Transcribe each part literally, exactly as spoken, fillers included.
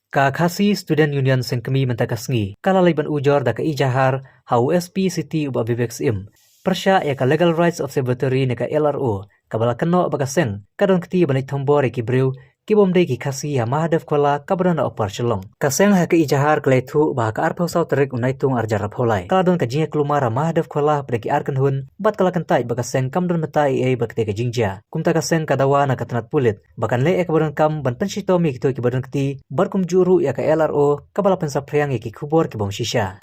Ka Khasi Student Union Seng Kmie mynta ka sngi ka la leit ban ujor da ka ijahar ha u S P City u Bah Vivek Syiem, pyrshah ïa ka Legal Rights Observatory ne ka L R O kaba la kynnoh ba ka seng ka don kti ban leit thombor ïa ki briew ki bym dei ki Khasi ha Mahadev Khola kaba don ha Upper Shillong. Ka seng ha ka ijahar ka la ïathuh ba ha ka arphew saw tarik u Naitung arhajar arphew lai ka la don ka jingïaklumar ha Mahadev Khola hapdeng ki ar kynhun bad ka la kyntait ba ka seng kam don mynta ei ei bad katei ka jingjia. Kumta ka seng ka dawa na ka tnat pulit ba kan leh ïa kaba donkam ban pynshitom ïa kito kiba don kti bad kumjuh ruh ïa ka L R O kaba la pynsaphriang ïa ki khubor ki bym shisha.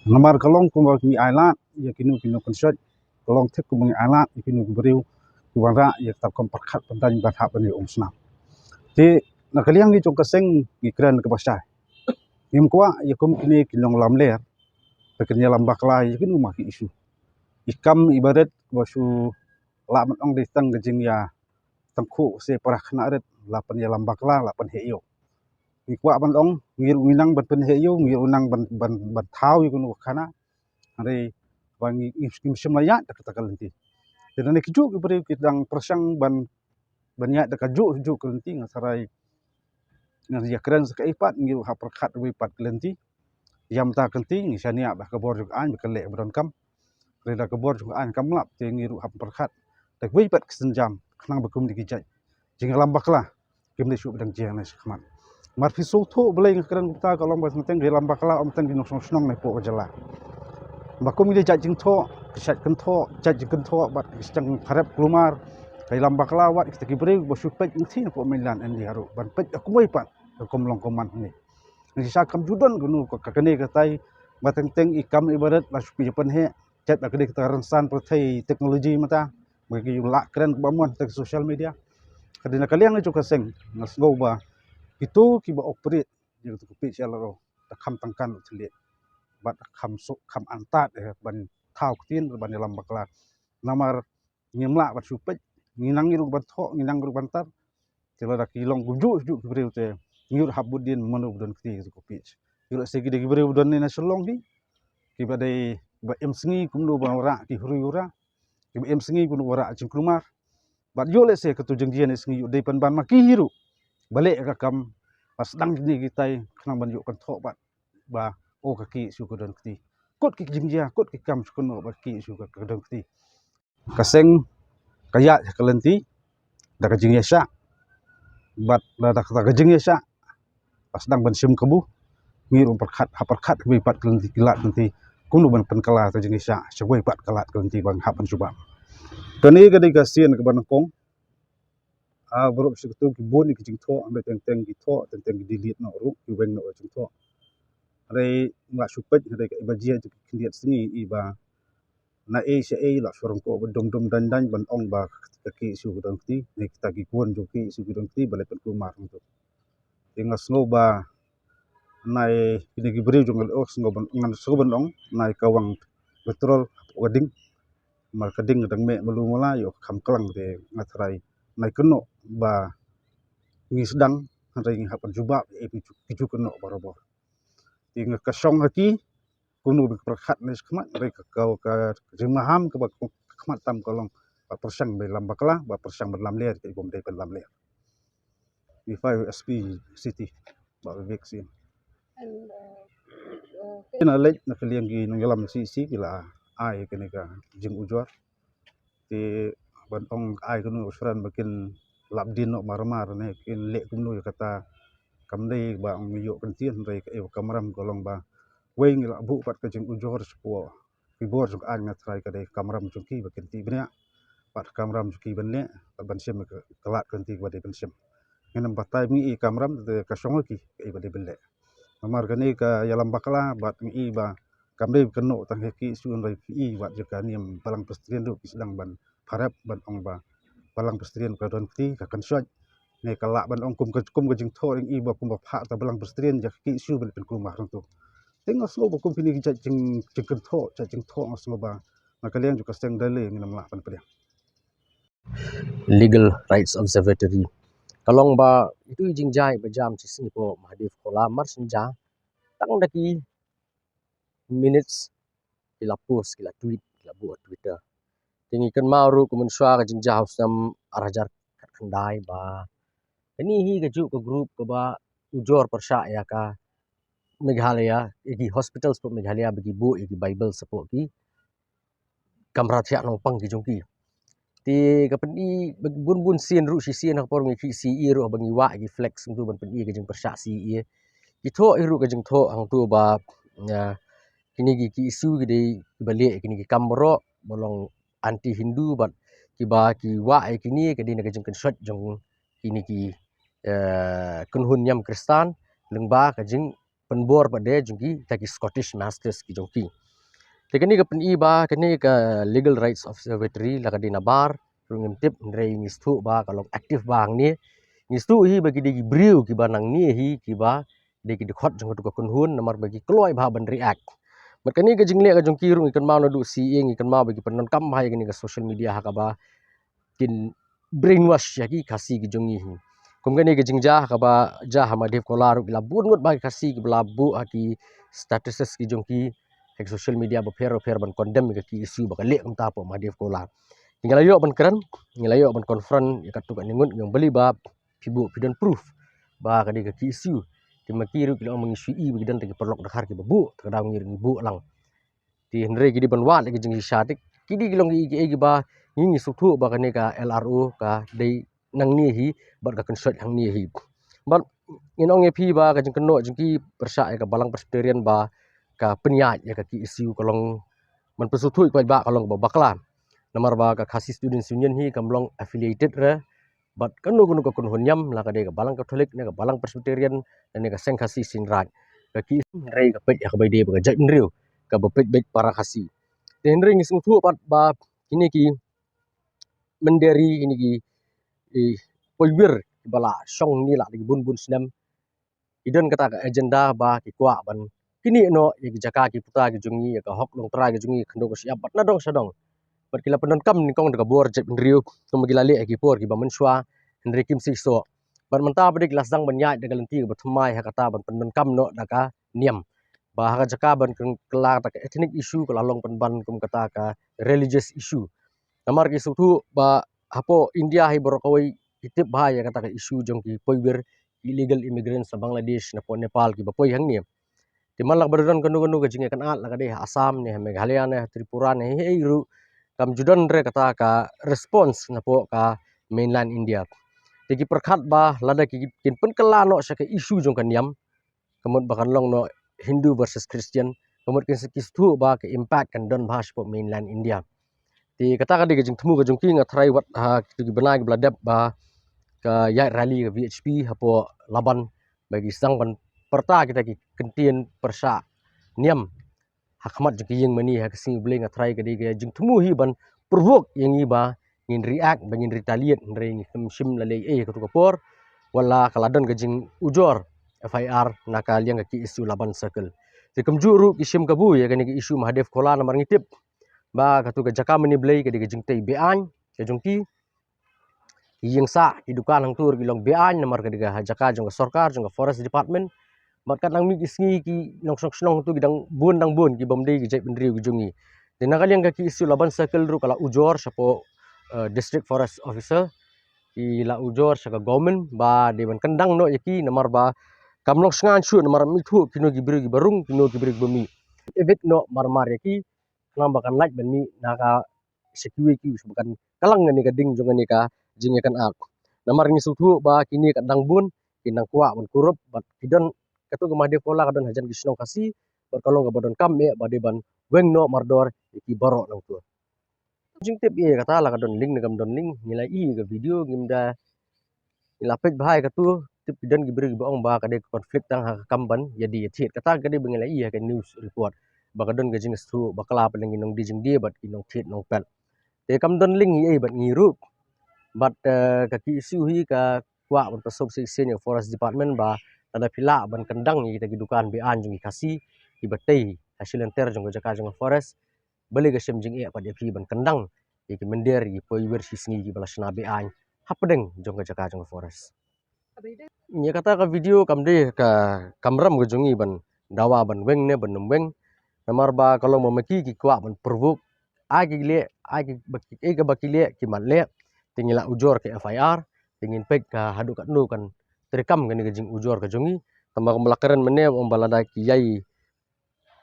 Namar ka long kumba ngi ailad ïa kino kino kynshoit, ka long thik kumba ngi ailad ïa kino ki briew ki wanrah ïa kata ka kam pyrkhat pyndaiñ ban hap ban ïa umsnam. Te na ka liang ngi jong ka seng ngi kren kaba shai. Ngim kwah ïa kum kine ki nonglamler ba kin ïalam bakla ïa kino ma ki issue. I kam i barit ba shu lah ban ong dei tang ka jingïa tang khuh se para khynnah rit la pynïalam bakla la pynheh ïew. Ngi kwah ban ong ngi ruh ngi nang ban pynheh ïew, ngi ruh nang ban ban ban thaw ïa kano ka khana. Hynrei ba ngi ngi ngi shim la ïaid da kata ka lynti. Te lane kijuh ki briew ki dang pyrshang ban ban ïaid da kajuh juh ka lynti nga tharai ngan ïa kren sa kaei pat ngi ruh hap pyrkhat wei pat ka lynti. Ïa mynta ka lynti ngi shaniah ba ka bor jong ka aiñ ba ka leh ba donkam. Hynrei da ka bor jong ka aiñ kam lap te ngi ruh hap pyrkhat da kawei pat ka sienjam khnang ba kum dei ki jait jingïalam bakla kim dei shuh ba dang jia na shakhmat. Mar phi sngewthuh balei nga kren kumta ka long ba teng teng ki ïalam bakla ym tang ki nongshong shnong na poh ka jylla. Ba kum ki dei jait jingthoh ki jait kynthoh jait jingkynthoh bad ki sdang pharep kulmar ka ïalam bakla wat kita ki briew ba shu peit ngi thi na poh Mainland India ruh ban peit da kumwei pat ka kum long kum man hangne. Ngi shisha kam ju don kano ka kane katai ba teng teng i kam i barit la shu pynheh. Jait ba ka dei kata ka rynsan pyrthei technology mynta ba ki lah kren kaba mon tang social media. Ka dei na ka liang jong ka seng nga sngew ba kito kiba operate ïa kata ka page L R O da kham tangkan u thylliej bad da kham suk kham antad eh ban thaw ktien ban ïalam bakla. Namar ngim lah ban shu peit ngi nang ngi ruh ban thoh ngi nang ruh ban tar. Te lada ki long kumjuh juh ki briew te ngi ruh hap bud dien mano ba don kti kata ka page. Ïoh lehse ki dei ki briew ba don ne na Shillong hi kiba dei ba im sngi kumno ba rah ki hurui hura kiba im sngi kumno ba rah jingkulmar. Bad ïoh lehse kato jingjia ne sngi ïoh dei pynban ma ki hi ruh ba leh ka kam ba sdang kine kitai khnang ban ïoh kynthoh bad ba o ka ki shu ka don kti. Kut ki jingjia kut ki kam shu kynnoh ba ki shu ka don kti. Ka seng ka ïaid ha ka lynti da ka jingïashah bad da ka jingïashah ba sdang ban shim kabu ngi ruh pyrkhat ha pyrkhat kiwei pat ka lynti ki lad lynti kumno ban pynkylla ka jingïashah sha kawei pat ka lad ka lynti ba hap ban jubab. Kane ka dei ka sien kaba nyngkong. A baroh shi kato ki bun ki jingthoh hynrei teng teng ki thoh teng teng ki delete noh ruh ki weng noh jingthoh. Hynrei nga shu peit hynrei ka iba jia ki khyndiat sngi iba na ei sha ei la shu rong ko ba dum dum dan dan ban ong ba ka ki shu ka dong kti ne kita ki kwon jong ki shu ka dong kti ba leh pynkulmar tu. Te nga sngew ba nai kine ki briew jong ka leh sngew ban ngan sngew ban ong nai ka wang petrol ka ding. Mar ka ding dang meh malu mala ïoh kham klang te nga tharai nai kynnoh ba ngi sdang hynrei ngi hap ban jubab ïa ki ju kynnoh barabor. Te nga ka shong ha ki kumno ba ka pyrkhat ne shakhmat hynrei ka ka ka jingmaham kaba ka khmat tam ka long ba pyrshang ba lam bakla ba pyrshang ba lam ler ka ibom dei ban lam ler. Wi fai S P City ba Vivek Syiem. Ina leit na ka liang ki nongïalam C C ki la ai kane ka jingujor. Te ban ong ai kano u shran ba kin lap din noh mar mar ne kin leh kumno ïa kata kam dei ba ong ïoh kyntien hynrei ka ïoh kamram ka long ba wei ngi la buh pat ka jingujor shapoh ki bor jong ka aiñ nga tharai ka dei kamram jong ki ba kin tih bniah bad kamram jong ki ban leh bad ban shim ka lad ka lynti kaba dei ban shim. Ngin ym batai ngi i kamram te ka shong ki ka i ba dei ban leh. Namar kane ka ïalam bakla bad ngi i ba kam dei kynnoh tang ha ki shu nrai phi i wat ïa ka niam Balang Presbyterian ruh ki sdang ban pharep ban ong ba Balang Presbyterian ka don kti ka kynshoit ne ka lah ban ong kum ka kum ka jingthoh ring i ba kum ba phah ta Balang Presbyterian ïa ki shu ban pynkulmar nangtu. Te nga sngew ba kum kine ki jait jing jingkynthoh jait jingthoh nga sngew ba na ka liang jong ka seng Daily ngin ym lah ban pdiang. Legal Rights Observatory ka long ba itu i jingjia ba jam shi sngi poh Mahadev Khola mar shen ja tang da ki minutes ki la post ki la tweet ki la buh ha Twitter. Te ngi kynmaw ruh ka mynshuwa ka jingjia ha u snem ar hajar khatkhyndai ba kane hi kajuh ka group kaba ujor pyrshah ïa ka Meghalaya, ïa ki hospitals pyrshah Meghalaya ba ki buh ïa ki Bible pyrshah ki kamra thiah nongpang ki jong ki. Te ka pyni bun bun sien ruh, shisien ha ka por ngi khih C A A ruh ba ngi wah ïa ki flex hangtu ban pyni ka jingpyrshah C A A. Ki thoh hi ruh ka jingthoh hangtu ba, ïa, kine ki, ki issue ki dei kiba leh ïa kine ki kam baroh ba long anti Hindu bad kiba ki wah ïa kine ka dei na ka jingkynshoit jong kine ki, eh, kynhun niam Khristan lyngba ka jingpynbor pat de jong kita ki Scottish Masters ki jong ki. Te kane ka pyni ba kane ka Legal Rights Observatory la ka dei nabar ruh ngim tip, hynrei ngi sngewthuh ba ka long active bha hangne. Ngi sngewthuh hi ba ki dei ki briew kiba nangne hi kiba dei ki dkhot jong katu ka kynhun namar ba ki kloi bha ban react. Bad kane ka jingleh ka jong ki ruh ngi kynmaw naduh C A A ngi kynmaw ba ki pyndonkam bha ïa kane ka social media ha kaba kin brainwash ïa ki Khasi ki jong ngi hi. Kum kane ka jingjia ha kaba jia ha Mahadev Khola ruh ki la bun ngut bha ki Khasi kiba la buh ha ki statuses ki jong ki ha ki social media bapher bapher ban condemn ïa ka ki issue ba ka leh kumta hapoh Mahadev Khola. Ngi la ïoh ban kren, ngi la ïoh ban confront ïa katu kane ngut, ngi ong balei ba phi buh, phi don proof ba ka dei ka ki issue. Te ma ki ruh ki la ong ma ngi shu i ba ki don tang ki paralok dkhar kiba buh, te ka daw ngi ruh ngi buh lang. Te hynrei ki dei ban wad ïa ki jingshisha, te ki dei ki long ki, ki, kiba ngi, ngi sngewthuh ba kane ka L R O ka dei nangne hi bad ka kynshoit hangne hi. Bad ngin ong ïa phi ba ka jingkynnoh jong ki pyrshah ïa ka Balang Presbyterian ba ka pynïaid ïa ka ki issue ka long, ban pynsngewthuh ïa ka paidbah, ka long kaba bakla. Namar ba ka Khasi Students Union hi kam long affiliated re bad kano kano ka kynhun niam, la ka dei ka Balang Katholik ne ka Balang Presbyterian ne ka Seng Khasi Seng Raij. Ka ki hynrei ka peit ïa kaba dei ba ka jaitbynriew kaba peit beit para Khasi. Te hynrei ngi sngewthuh pat ba kine ki mynder, kine ki, eh, poiwir kiba la shong ne la dei ki bun bun snem, ki don kata ka agenda ba ki kwah ban knieh noh ïa ki jaka ki puta ki jong ngi, ïa ka hok longtrai ki jong ngi, khyndew ka shyiap bad nadong shadong. Bad ki la pyndonkam nyngkong da ka bor jaitbynriew kumba ki la leh ha ki por kiba mynshuwa, hynrei kim seisoh. Bad mynta pat de ki la sdang ban ïaid da ka lynti kaba thymmai ha kata ban pyndonkam noh da ka niam ba ha ka jaka ban kylla da ka ethnic issue ka la long pynban kum kata ka religious issue. Namar ki sngewthuh ba hapoh India hi baroh kawei ki tip bha ïa kata ka issue jong ki poiwir, illegal immigrants na Bangladesh, napoh Nepal kiba poi hangne. Te man la kaba don kano kano ka jingïakynad, la ka dei ha Assam ne ha Meghalaya ne ha Tripura ne ha ei ruh, kam ju don re kata ka response napoh ka mainland India. Te ki pyrkhat ba lada ki, kin pynkylla noh sha ka issue jong ka niam, ka mut ba kan long noh Hindu versus Christian, ka mut kin sa, ki sngewthuh ba ka impact kan don bha shapoh mainland India. Te kata ka dei ka jingthmu ka jong ki. Nga tharai wat ha kitu ki bnai kiba la dep ba ka ïaid rally ka V H P hapoh Laban ba ki sdang ban pyrta kita ki kyntien pyrshah niam ha khmat jong ki ïing mane ha ka sngi U Blei. Nga tharai ka dei ka jingthmu hi ban provoke ïa ngi ba ngin react, ba ngin retaliate, hynrei ngim shym la leh ei ha katu ka por. Wat la ka la don ka jingujor F I R na ka liang ka K S U Laban Circle. Te kumjuh ruh ki shim kabu ïa kane ka issue Mahadev Khola namar ngi tip ba katu ka jaka mane Blei ka dei ka jingtei be-aiñ ka jong ki. Ki ïing sah, ki dukan hangtu ruh ki long be-aiñ namar ka dei ka jaka jong ka sorkar, jong ka Forest Department. Bad katba nang mih ki sngi ki nongshong shnong hangtu ki dang bun, dang bun ki bym dei ki jaitbynriew ki jong ngi. Te na ka liang ka K S U Laban Circle ruh ka la ujor shapoh, eh, District Forest Officer, ki la ujor sha ka government ba dei ban kyndang noh ïa ki namar ba kam long shngain shuh namar ym ithuh kino ki briew kiba rung, kino ki briew kiba mih. Evict noh mar mar ïa ki khnang ba kan lait ban mih na ka sha kiwei kiwei, sha ba kan kylla kane ka ding jong kane ka jingïakynad. Namar ngi sngewthuh ba kine ka dang bun, ki dang kwah ban kurup, bad ki don, katu ka Mahadev Khola ka don hajan ki shnong Khasi, bad ka long kaba donkam eh ba dei ban weng noh mardor ïa ki baroh nangtu. Jingtip ïa kata la ka don link ne kam don link, ngi la ïohi ïa ka video, ngim da ngi la peit bha ïa katu, tip ki don ki briew kiba ong ba ka dei ka conflict tang ha ka kam ban ïadie ïathied. Kata ka dei ba ngi la ïohi ïa ka news report ba ka don ka jingsngewthuh bakla pat na ki nongdie jingdie bad ki nongthied nongpet. Te kam don link ei ei bad ngi ruh. Bad, eh, ka K S U hi ka kwah ban pynsngewsih shisien ïa ka Forest Department ba lada phi lah ban kyndang ïa kita ki dukan be-aiñ jong ki Khasi kiba tei ha shilynter jong ka jaka jong ka forest, balei ka shem jingeh pat ïa phi ban kyndang ïa ki mynder, ïa ki poiwir shisngi kiba la shna be-aiñ hapdeng jong ka jaka jong ka forest. Ïa kata ka video kam dei ka kamram ka jong ngi ban dawa ban weng ne ban ym weng. Namar ba ka long ba ma ki ki kwah ban provoke. Ai ki leh, ai ki ba ki, eh, kaba ki leh ki mat leh. Te ngi la ujor ka F I R, te ngin peit ka haduh katno kan treikam kane ka jingujor ka jong ngi. Tangba kumba la kren mynne, ong ba lada ki ïai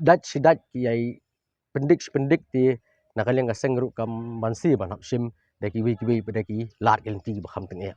dait shi dait, ki ïai pyndik shi pyndik te na ka liang ka seng ruh kam banse ban hap shim da kiwei kiwei pat da ki lad ki lynti ba kham tyngeh.